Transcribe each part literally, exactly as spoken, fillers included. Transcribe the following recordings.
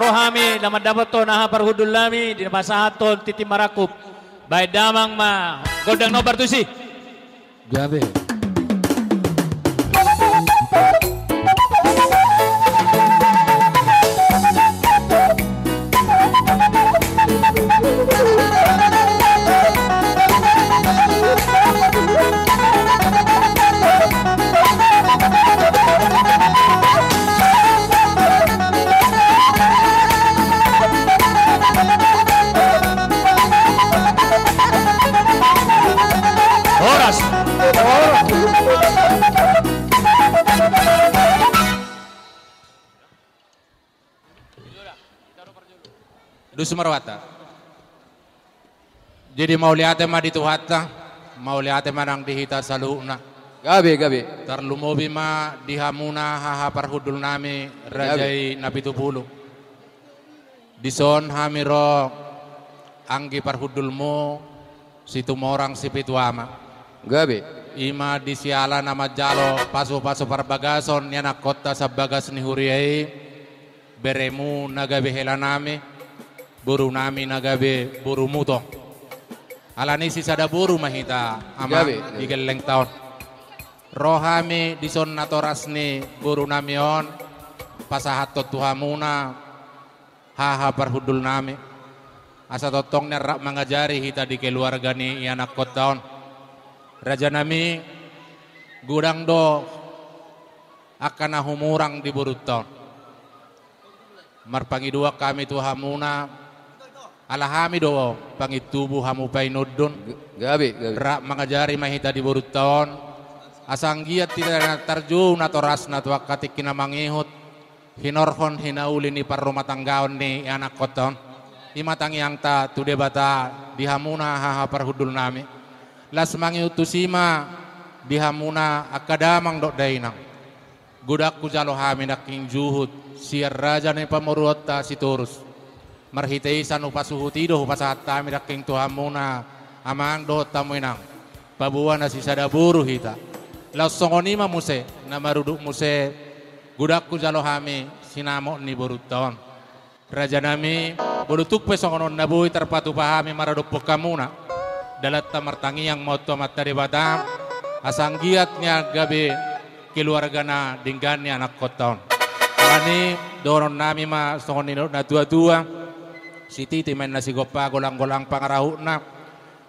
Hami na mandapothon aha parhundul nami di na pasahathon tintin marangkup. Baen damang ma gondang na hombar tusi. Gabe. Horas. Dos ma rohanta. Jadi mauliate ma di Tuhanta, mauliate ma nang di hita saluhutna. Gabe, gabe. Tarlumobi ma di hamuna haha parhundul nami, gabe, raja i Napitupulu. Dison hami ro anggi parhundulmu, Situmorang Sipitu Ama. Gabe. I ma di siala na manjalo pasupasu parbagason ni anakkonta sian bagas ni huria i, beremu na gabe hela nami, boru nami na gabe borumu tong. Alani sisada boru ma hita, Amang, gabe, gabe, di gellengta on. Ro hami dison natoras ni boru nami on, pasahathon tu hamuna haha parhundul nami. Asa tongtong nian rap mangajari hita di keluarga ni ianakkonta on. Raja nami, godang do angka na humurang di borunta on. Marpangidoan hami tu hamuna, ala hami do pangintubu, hamu painondon. G-, gabe, gabe. Rap mangajari ma hita di borunta on, asa anggiat hita na tarjou natorasna tu angka tingki na mangihut, hinorhon hinauli ni parrumatanggaon ni anakkonta on. I ma tangiangta tu Debata di hamuna haha parhundul nami. Las mangihut tusi ma di hamuna angka damang dohot dainang. Godang hujalo hami nangkin juhut sian raja ni pamoruonta Sitorus. Marhite i sian hupasuhut i do hupasahat hami nangkin tu hamuna, Amang dohot hamu Inang. Paboa na sisada boru hita. Laos songon i ma muse, na marudut muse, godang hujalo hami sinamot ni borunta on. Raja nami, molo tung pe songon on na boi tarpatupa hami maradophon hamuna, dalanta martangiang ma on tu Amanta Debata, asa anggiat nian gabe keluarga na denggan ni anakkonta on. Alani dohonon nami ma songon nidok na tuatua, sititi ma inna sigompa, golanggolang pangarahutna.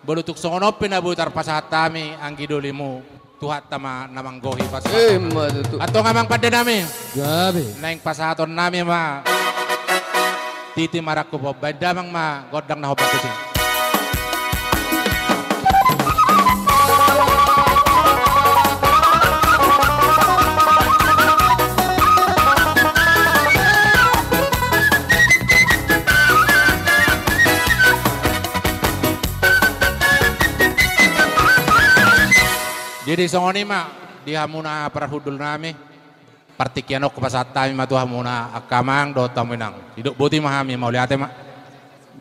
Molo tung songon on pe na boi tarpasahat hami anggi dolimu, Tuhanta ma na manggohi pasahaton. Ima tutu. Antong Amang pande nami. Gabe. Naeng pasahaton nami ma tintin marangkup on, baen damang ma gondang na hombar tusi. Jadi songon i ma di hamuna parhundul nami. Partingkian on hupasahat hami ma tu hamuna angka Amang dohot hamu Inang. Didok boti ma hami, mauliate ma.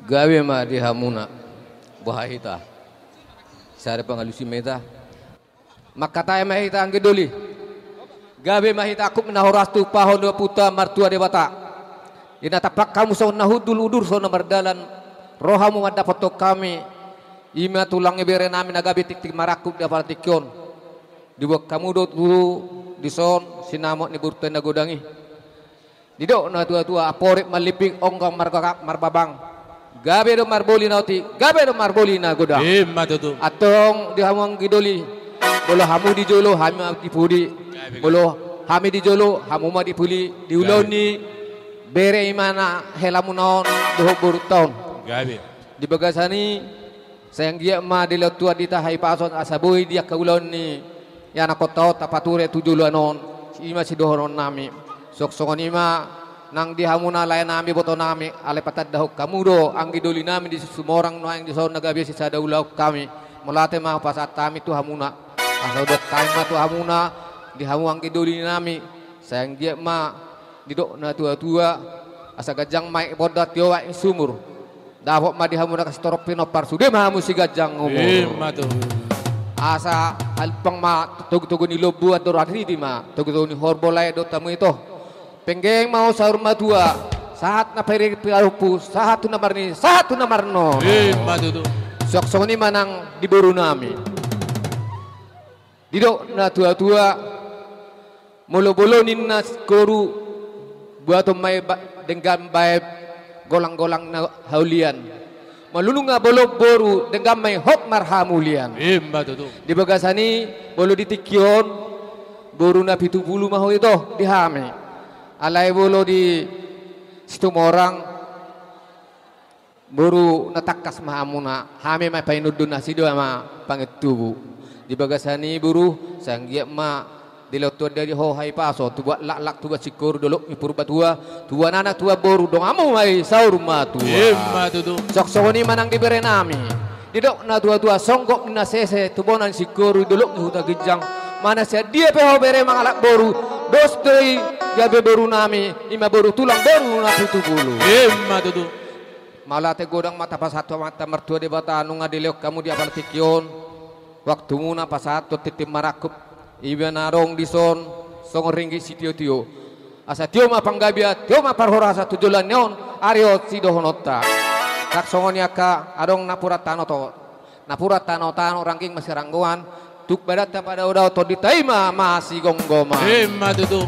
Gabe ma di hamuna. Boha hita? Sada pangalusi ma hita. Mangkatai ma hita anggi doli. Gabe ma hita angkup na horas tumpahon ni Ompunta Martua Debata. Di na tampak hamu songon na hundul, udur songon na mardalan, rohamu mandapothon hami. I ma tulang ibere nami na gabe tintin marangkup di apala tingki on. Diboan hamu do tutu dison sinamot ni borunta na godang i. Didok na tuatua, amporik marlimbing, onggang margagak marbabang. Gabe do marboli na otik, gabe do marboli na godang. Ima tutu. Antong di hamu anggi doli, molo hamu di jolo, hami ma di pudi. Gabe, gabe. Molo hami di jolo, hamu ma di pudi. Di ulaon ni bere i ma na helamuna on dohot borunta on. Gabe. Di bagasan i, sai anggiat ma dilehon Tuhan di hita hahipason asa boi di angka ulaon ni ianakkonta on tapature tu joloan on. I ma sidohonon nami. Songon i ma nang di hamuna lae nami, boto nami, alai patandahon hamu do anggi doli nami di Situmorang nuaeng dison na gabe sisada ulaon hami. Mauliate ma hupasahat hami tu hamuna. Asa hudokhon hami ma tu hamuna, di hamu anggi doli nami, sai anggiat ma didok na tuatua, asa ganjang ma aek bonda, tio aek ni sumur. Dapot ma di hamu na kasi torop pinompar, sude ma hamu siganjang umur. Ima tutu. Asa halumpang ma togutogu ni lombu, andor aridi ma togutogu ni horbo, lae dohot hamu ito. Penggeng ma on saur matua, Sahat na pairing paiompu, sahat tu na marnini, sahat tu na marnono. Ima tutu. Suang songon i ma nang di boru nami. Didok na tua-tua, molo bolon ninna singkoru, buaton ma i ba-, denggan baen golang-golang na haulian. Molo nunga bolon boru, denggan ma i hot marhamulian. Ima tutu. Di bagasan i, molo di tingki on, boru na pitu pulu ma ho ito di hami. Alai molo di Situmorang, boru na tangkas ma hamuna, hami ma painundun, nasida ma pangintubu. Di bagasan i boru, sai anggiat ma dilehon Tuhan Debata ho hahipason, tubuan laklak, tubuan singkoru, dolok ni Purbatua, tubuan anak, tubuan boru, donganmu ma i saur matua. Ima tutu. Suang songon i ma nang di bere nami. Didok na tua-tua, songgop ni na sese tu bona ni singkoru, di dolok ni Huta Ginjang. Manang sian dia pe ho bere mangalap boru, dos do i gabe boru nami, ima boru tulang, boru na pitu pulu. Ima tutu. Mauliate godang ma tapasahat tu Amanta Martua Debata, nunga dilehon hamu di apala tingki on waktumuna pasahathon tintin marangkup, iba na adong dison songon ringgit sitio-tio. Asa tio ma panggabean, tio ma parhorasan tu joloan ni on, ari on sidohononta. Ndang songon i angka adong napuran tano to, napuran tano-tano, rangging masiranggoman, tung badanta padao-dao, tondinta i ma masigomgoman. Ima tutu.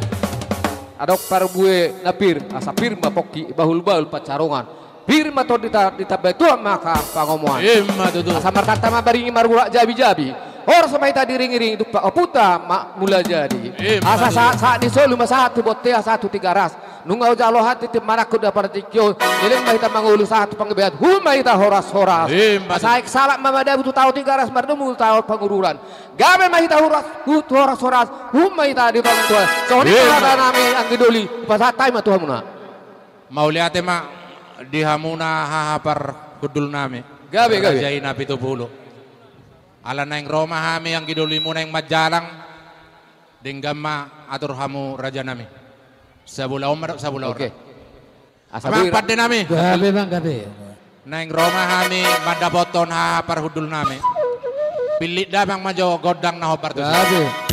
Adong parbue na pir, asa pir ma pongki, bahul-bahul pansarongan. Pir ma tondinta, ditambai Tuhan ma angka pangomoan. Ima tutu. Asa martanta ma baringi, margulak jabi-jabi. Horas ma hita diringi-ringi, tumpak ompunta ma Mulajadi. Ima tutu. Asa sahat-sahat ni solu ma sahat tu bontean, sahat tu Tigaras. Nunga hujalo hami tintin marangkup di apala tingki on, leleng ma hita mangolu sahat tu panggabean, hun ma hita horas-horas. Ima tutu. Asa aek salak ma madabu tu tao Tigaras, mardomu tu tao Pangururan. Gabe ma hita horas, hu-, tu horas-horas, hun ma hita di tonga ni Tuhan. Songon i ma hata nami anggi doli, pasahat hami ma tu hamuna. Mauliate ma di hamuna haha parhundul nami. Gabe, gabe. Raja i na pitu pulu. Ala naeng ro ma hami anggi dolimu naeng manjalang, denggan ma atur hamu raja nami. Sabola on ma dohot sabola on. Oke. Asa amang pande nami. Gabe, Bang, gabe. Naeng ro ma hami mandapothon haha parhundul nami. Pillit damang ma jo gondang na hombar tusi. Gabe.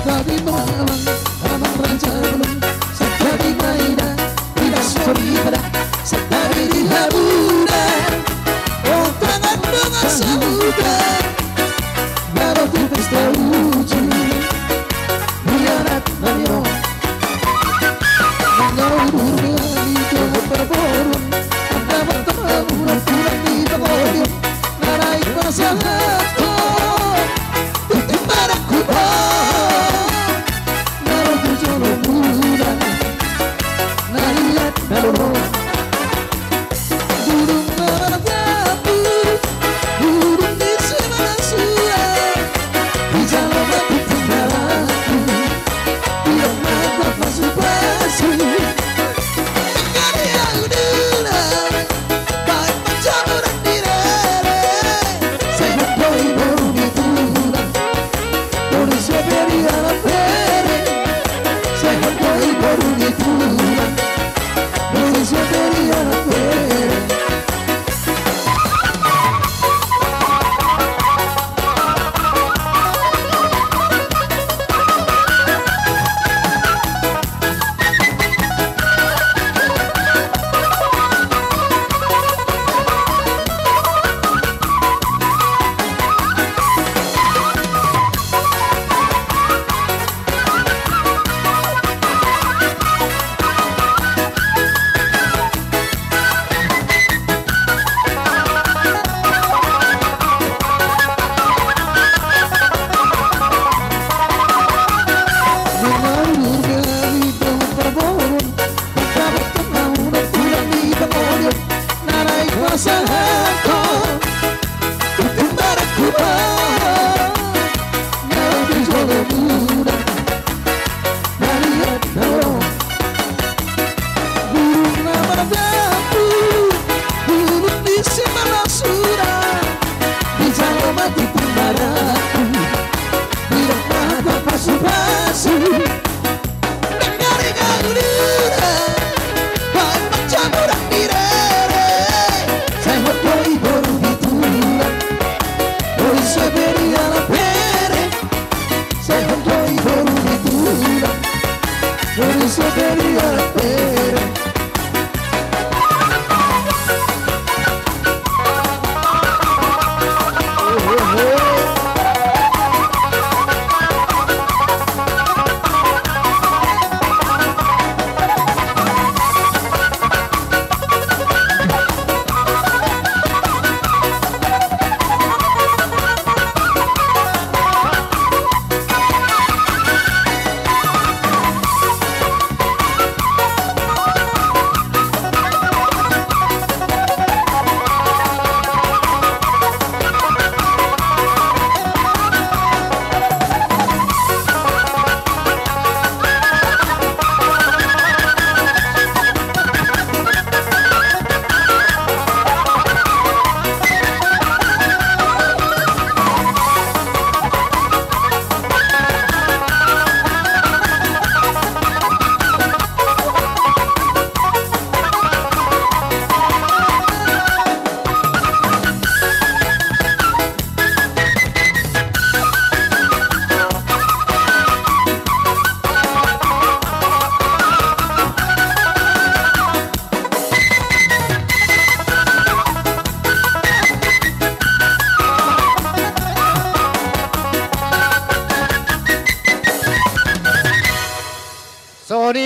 Sandari malang, amang raja ulun, sandari maida, ida soripada, sandari di hamuna, o tangan dongan sahuta, baru tu pesta uji, biar at maniro.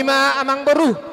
ma amangboru.